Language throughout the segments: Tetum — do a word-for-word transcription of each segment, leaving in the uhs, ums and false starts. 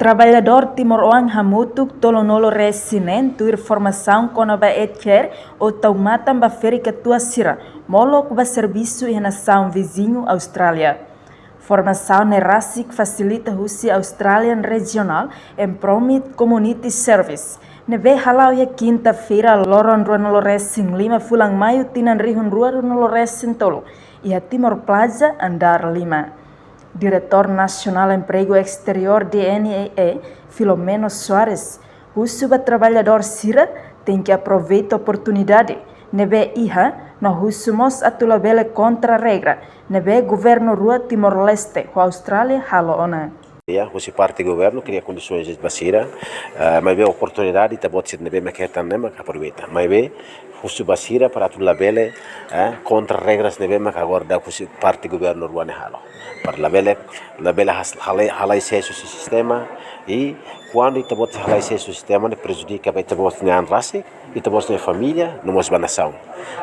Traballadór timoroan hamutuk tolunulu resin neen tuir formasaun kona-ba healthcare ou tau matan ba ferik-katuas sira molok ba servisu iha nasaun viziñu Austrália. Formasaun ne'e rasik fasilita husi Australian Regional Empowerment Community Service, ne'ebé hala'o iha kinta-feira loron ruanulu resin lima fulan Maiu tinan rihun rua ruanulu resin tolu, iha Timor Plaza, andár lima. Diretór Nasionál Empregu Esteriór, D N E, Filomeno Soares, husu ba traballadór sira tenke aproveita oportunidade ne'ebé iha, no husu mós atu labele kontra regra ne'ebé governu rua Timor-Leste ho Austrália halo ona. Ya, husi parte governu kria kondisoens ba sira, eh, maibé oportunidade ita-boot sira ne'ebé mak hetan ne'e mak aproveita. Maibé husu ba sira para atu labele, eh, kontra regras ne'ebé mak agora daudaun husi parte governu rua ne'e halo. Para labele, labele has-, halai, halai sesu husi sistema, i kuandu ita-boot halai sesu husi sistema ne'e prejudika ba ita-boot nia an rasik, ita-boot nia família, no mós ba nasaun.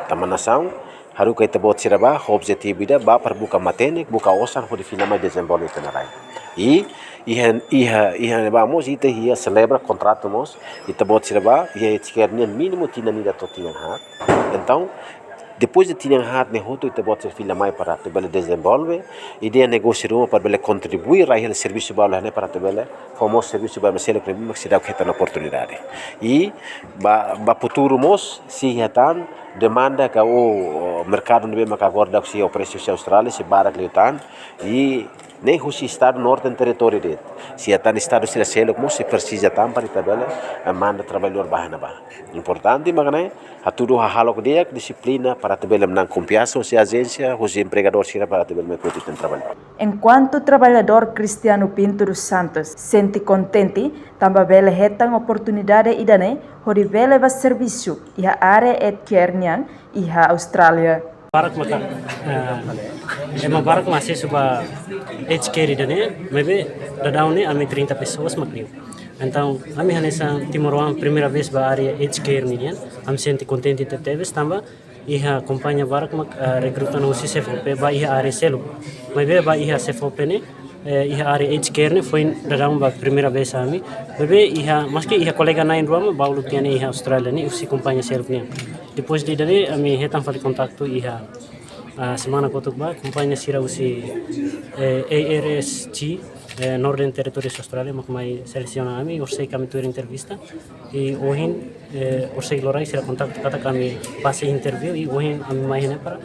Tanba nasaun haruka ita-boot sira ba ho objetivu ida ba para buka matenek, buka osan hodi fila mai dezenvolve ita-nia rai. I iha, iha, iha ne'ebá mós ita iha selebra kontratu mós, ita-boot sira ba iha healthcare nian mínimu tinan ida to'o tinan haat. Entaun, depois de tinan haat ne'e hotu ita-boot sira fila mai para atu bele dezenvolve, ideia negósiu ruma para bele kontribui rai hela servisu balu ne'e para atu bele fó mós servisu ba ema seluk ne'ebé mak seidauk hetan oportunidade. I ba, ba futuru mós, se iha tan demanda ka ou, ou merkadu ne'ebé mak agora daudaun sei oferese husi Austrália, sei barak liután, i ne'e husi estadu Northern Territory de'it. Se iha tan estadu sira seluk mós sei presiza tan para ita bele, eh, manda traballadór ba iha ne'ebá. Importante mak ne'e, hatudu hahalok di'ak, dixiplina para atu bele manán konfiansa husi ajénsia, husi empregadór sira para atu bele mai foti ita-nia traballu. Enkuantu traballadór Cristiano Pinto dos Santos sente kontente tanba bele hetan oportunidade ida-ne'e hodi bele ba servisu iha área healthcare nian iha Austrália. Barak maka, eh, ema barak mak asesu ba healthcare ida-ne'e, maibé daudaun ne'e ami trinta pessoas mak liu. Entaun, ami hanesan timoroan primeira vez ba área healthcare nian, ami sente kontente tebetebes tanba iha kompañia barak mak, eh, rekruta no husi C F O P ba iha área seluk. Maibé ba iha C F O P ne'e, eh, iha área healthcare ne'e foin daudaun ba primeira vez ami. Maibé iha, maski iha kolega na'in rua mak balu tiha ne'e iha Austrália ne'e, husi kompañia seluk nian. Depois de ida-ne'e, ami hetan fali kontaktu iha, ah, semana kotuk ba, kompañia sira husi, eh, A R S G, eh, Northern Territories Australia, mak mai selesiona ami, horiseik ami tuir entrevista. I ohin, eh, horiseik loraik sira kontaktu katak ami pasa interview, i ohin ami mai iha ne'e para,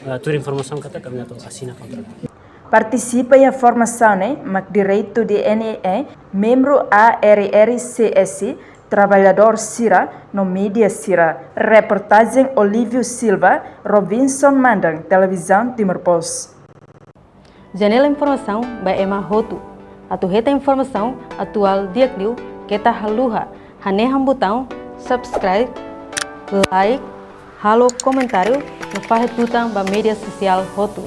ah, tuir informasaun katak ami atu asina kontratu. Partisipa iha formasaun ne'e mak diretu D N E, membru A R R C S, traballadór sira no mídia sira. Reportajen Olívio Silva, Robinson Mandan, Televizaun Timor Post. Janela informasaun ba ema hotu. Atu hetan informasaun atuál di'ak liu, keta haluha hanehan butaun subscribe, like, halo komentáriu no fahe tutan ba média sosiál hotu.